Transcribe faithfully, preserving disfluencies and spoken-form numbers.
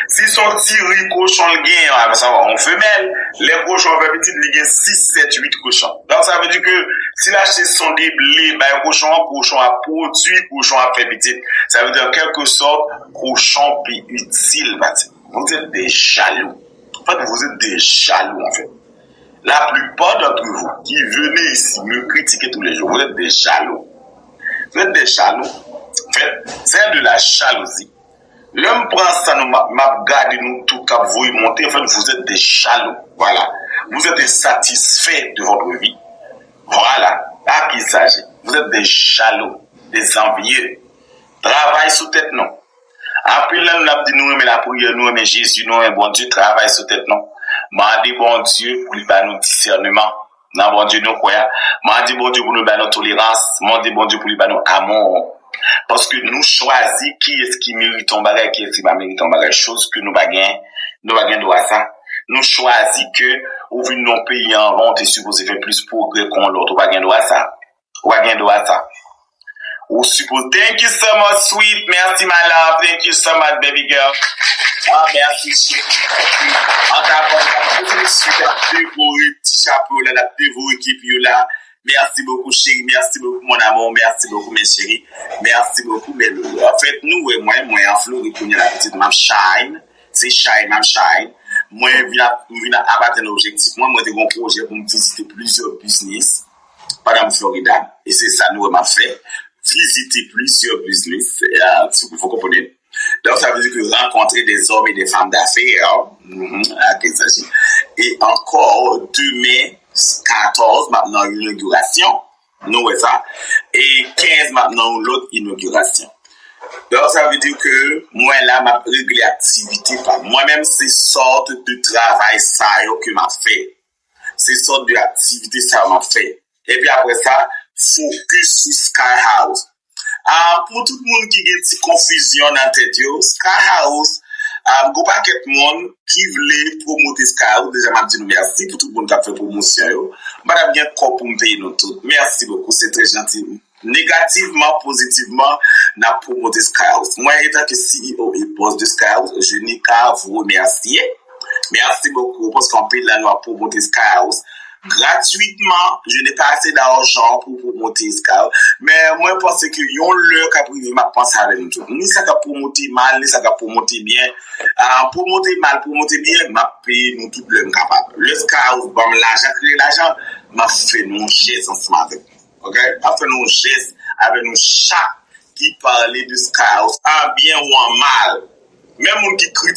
Si se yon ti ri kochon l genyen, sa va yon femèl, lè kochon an fè pitit, li gen sis, sèt, uit kochon. Donk, sa vle di ke si l achte son de ble bay kochon an, kochon ap pwodui, kochon ap fè pitit. Sa vle di, an kèlke sòt, kochon pi itil pati. Vous êtes des jaloux. En fait, vous êtes des jaloux, en fait. La plupart d'entre vous qui venez ici me critiquer tous les jours, vous êtes des jaloux. Vous êtes des jaloux. En fait, c'est de la jalousie. Lè m pran san nou, m ap gade nou tout k ap voye monte, en fait, vous êtes des jaloux. Voilà. Vous êtes insatisfaits de votre vie. Voilà. À qui il s'agit. Vous êtes des jaloux, des envieux. Travay sou tèt nou. Anpil nan nou ap di nou renmen lapriyè, nou renmen Jezi, nou renmen Bondye, travay sou tèt nou. Mande Bondye pou li ba nou disèneman. Nan Bondye nou kwè a. Mande Bondye pou nou ba nou tolerans. Mande Bondye pou li ba nou amou. Paske nou chwazi kiyès ki merite yon bagay, kiyès ki pa merite yon bagay. Choz ke nou pa gen, nou pa gen dwa sa. Nou chwazi ke ou vin nan yon peyi anvan, ou te sipoze fè plis pwogrè ke yon lòt. Ou pa gen dwa sa. Ou pa gen dwa sa. Ou sipoze. Thank you so much, sweet. Merci, my love. Thank you so much, baby girl. Ah, merci, chérie. An ta kontan, sweet ap devore ti chapo la, l ap devore kepi yo la. Merci beaucoup, chérie. Merci beaucoup, mon amour. Merci beaucoup, mes chéries. Merci beaucoup, mes loulous. An fèt, nou wè mwen, mwen an Florid kounye a la, pitit, m ap shine. Se shine, m ap shine. Mwen vin ap, m vin ap atenn objektif mwen. Mwen te gen yon pwojè pou m vizite plizyè biznis pandan m Florida. E se sa nou wè m ap fè. Vizite plizyè biznis, euh, si vous comprenez. Donc, ça veut dire que rencontrer des hommes et des femmes d'affaires, mhm, à Kentucky. Et encore, demain, quatorze, m ap nan inogirasyon. Nou wè sa. E kenz, m ap nan yon lòt inogirasyon. Donk, sa vle di ke mwen la, m ap regle aktivite pa m. Mwen menm, se sòt de travay sa yo ke m ap fè. Se sòt de aktivite sa yo m ap fè. Epi apre sa, fokis sou Sky House. Ah, pou tout moun ki gen ti konfizyon nan tèt yo, Sky House, ah, gon pakèt moun ki vle pwomote Sky House. Deja, m ap di nou mèsi pou tout moun k ap fè pwomosyon yo. M pa t ap gen kòb pou m peye nou tout. Merci beaucoup, c'est très gentil. Négativement, positivement, n ap pwomote Sky House. Mwen, etan ke C E O et boss de Sky House, je n'ai qu'à vous remercier. Merci beaucoup, paske anpil la nou ap pwomote Sky House gratuitman. Je n'ai pas assez d'argent pou pwomote Sky House. Men mwen panse ke yon lè k ap rive, m ap panse avè nou tout. Ni sa k ap pwomote mal, ni sa k ap pwomote byen. Ah, pwomote mal, pwomote byen, m ap peye nou tout lè m kapab. Lè Sky House ban m lajan, kreye lajan, m ap fè nou yon jès ansanm avè nou. Ok? M ap fè nou yon jès avè nou chak ki pale de Sky House, an byen ou an mal. Menm moun ki kritike